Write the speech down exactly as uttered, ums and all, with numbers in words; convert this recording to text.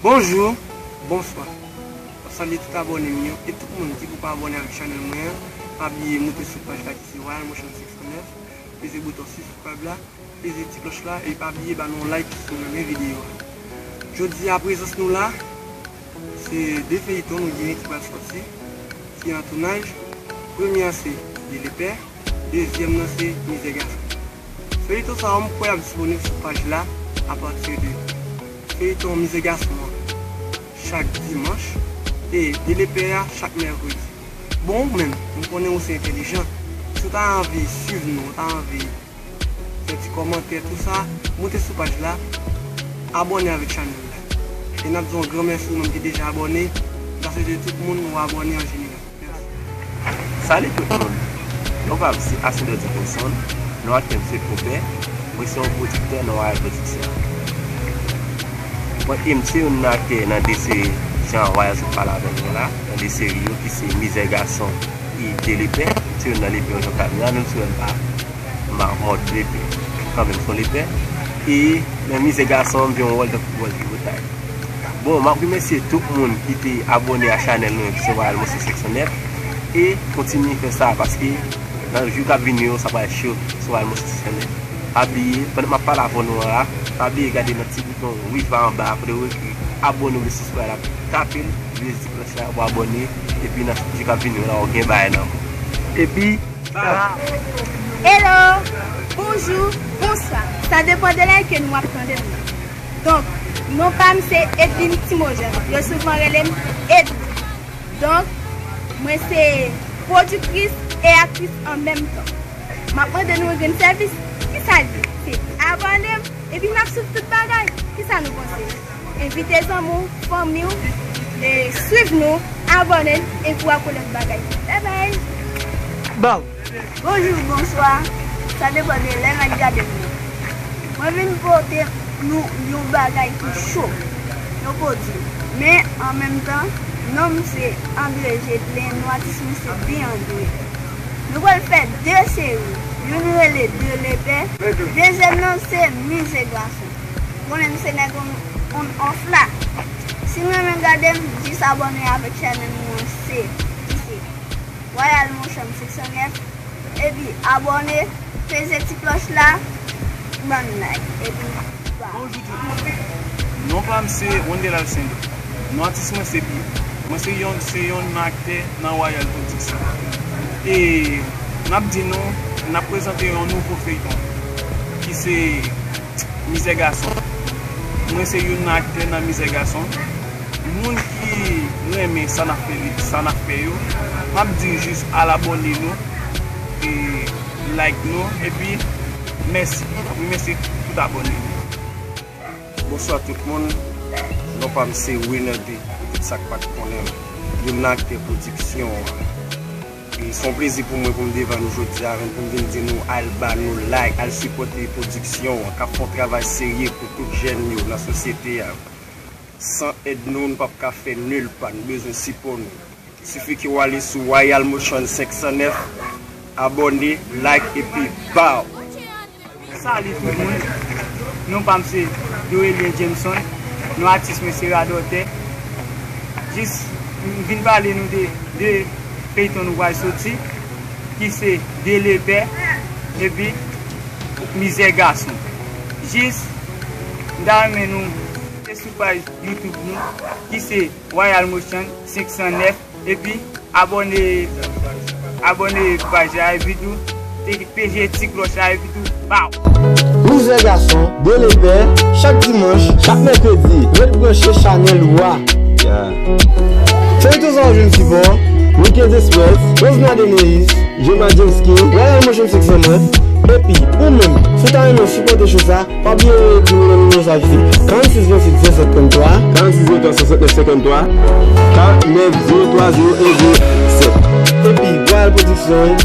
Bonjou, bonswa. M ap salye tout abòne m yo e tout moun ki poko abòne avèk chanèl mwen an. Pa bliye moute sou paj la ki se Royal Motion senk san nèf, peze bouton subscribe la, peze ti klòch la e pa bliye ba nou yon like si w renmen videyo a. Jodi a prezans nou la, se de feyton nou genyen ki pral sòti, ki an tounaj. Premye a se De Lepè, dezyèm nan se Mizè Gason. Feyton sa yo m kwè ap disponib sou paj la apati de feyton Mizè Gason an chak dimanch e De Lepè a chak mèkredi. Bon, ou menm, m konnen ou se entèlijan. Si w ta anvi swiv nou, ou ta anvi fè ti kòmantè, tou sa, moute sou paj la, abòne avèk chanèl la. E n ap di yon gran mèsi ou menm ki deja abòne. M ta swete tout moun nou abòne an jeneral. Mèsi. Salut tout moun. Non pa m se Ascendor Dickinson, non aktè m se Kobè, mwen se yon pwodiktè nan Royal Production. Mwen e m se youn nan aktè nan de seri jan Royal sot pale avè nou la, nan de seri yo ki se Mizè Gason e De Lepè, m se youn nan lepè yo jan w ka di la, menm si w wè m pa m pa mòd lepè, kanmenm se yon lepè. E nan Mizè Gason an, m jwe yon wòl tankou wòl tripotay. Bon, m ap remèsye tout moun ki te abòne a chanèl nou ki se Royal Motion senk san nèf. E kontinye fè sa, paske nan jou k ap vini yo, sa pral cho sou Royal Motion senk san nèf. Pa bliye, pandan m ap pale avè nou an la, pa bliye gade nan ti bouton wouj la anba a, kote yo ekri abòne oubyen sibskrabe la, tape l, jwe ti klòch la pou abòne, epi nan jou k ap vini yo la, w gen bagay nan men w. Epi, Hello, bonjou, bonswa. Sa depann de lè ke nou ap tande m nan. Donk, non pa m se Edline Timojean. Yo souvan rele m Edline. Donk, mwen se pwodiktris e aktris an menm tan. M ap mande nou yon grenn sèvis. Kisa l ye? Se abòne m. Epi n ap swiv tout bagay. Kisa nou panse? Envite zanmi w, fanmi w, e swiv nou, abòne n, epi w ap konnen tout bagay. Bye bye! Baw! Bonjou, bonswa. Sa depann de lè n ap gade m nan. Mwen vin pote nou yon bagay ki cho, yon pwodui. Men, an menm tan, non m se André Jedlin, non atis mwen se Bi André. Nou pral fè de seri. Youn rele De Lepè, dezyèm nan se Mizè Gason. Konnen m se nèg on, on off la. Si w renmen gade m, jis abòne avèk chanèl nou an se, ki se Royal Motion senk san nèf. Epi abòne, peze ti klòch la, ban n like, epi ba. Bonjou tout moun. Non pa m se Wendellal Sendo. Non atis mwen se Bi. Mwen se yonn, se yonn nan aktè nan Royal Production. E n ap di nou, n ap prezante yon nouvo feyton ki se Mizè Gason. Mwen se youn nan aktè nan Mizè Gason. Moun ki renmen sa n ap fè, sa n ap fè yo, m ap di jis al abòne nou, e like nou, epi mèsi. M ap remèsye tout abòne nou. Bonswa tout moun. Non pa m se Winner D, pou tout sa k pa t konnen m. Youn nan aktè pwodiksyon an. E se yon plezi pou mwen pou m devan nou jodi a, pou m vin di nou al ba nou like, al sipòte pwodiksyon an, k ap fè yon travay serye pou tout jèn yo nan sosyete a. San èd nou, nou p ap ka fè nil pa, nou bezwen sipò nou. Sifi ke w ale sou Royal Motion senk san nèf, abòne, like, epi baw! Salut tout moun. Non pa m se Dorelien Jameson. Non atis mwen se Radòtè. Jis m vin pale nou de, de feyton nou pral soti, ki se De Lepè epi Mizè Gason. Jis, m ta renmen nou se sou paj YouTube nou, ki se Royal Motion senk san nèf, epi abòne, abòne paj la, epi tou, te peze ti klòch la, epi tou, baw! Mizè Gason, De Lepè, chak dimanch, chak mèkredi, ret branche chanèl ou a. Yeah. Feyton sa w jwenn sipò Weekend Express, Rosna Deneis, Gemma Jenski, Royal Motion senk san nèf, epi ou menm, si w ta renmen sipòte cho sa, pa bliye voye ekri nou nan nimewo sa ki se karannsis vennsis disèt senkanntwa. Karannsis vennsis disèt senkanntwa. Ka nèf zewo twa zewo en zewo sèt. Epi Royal Production,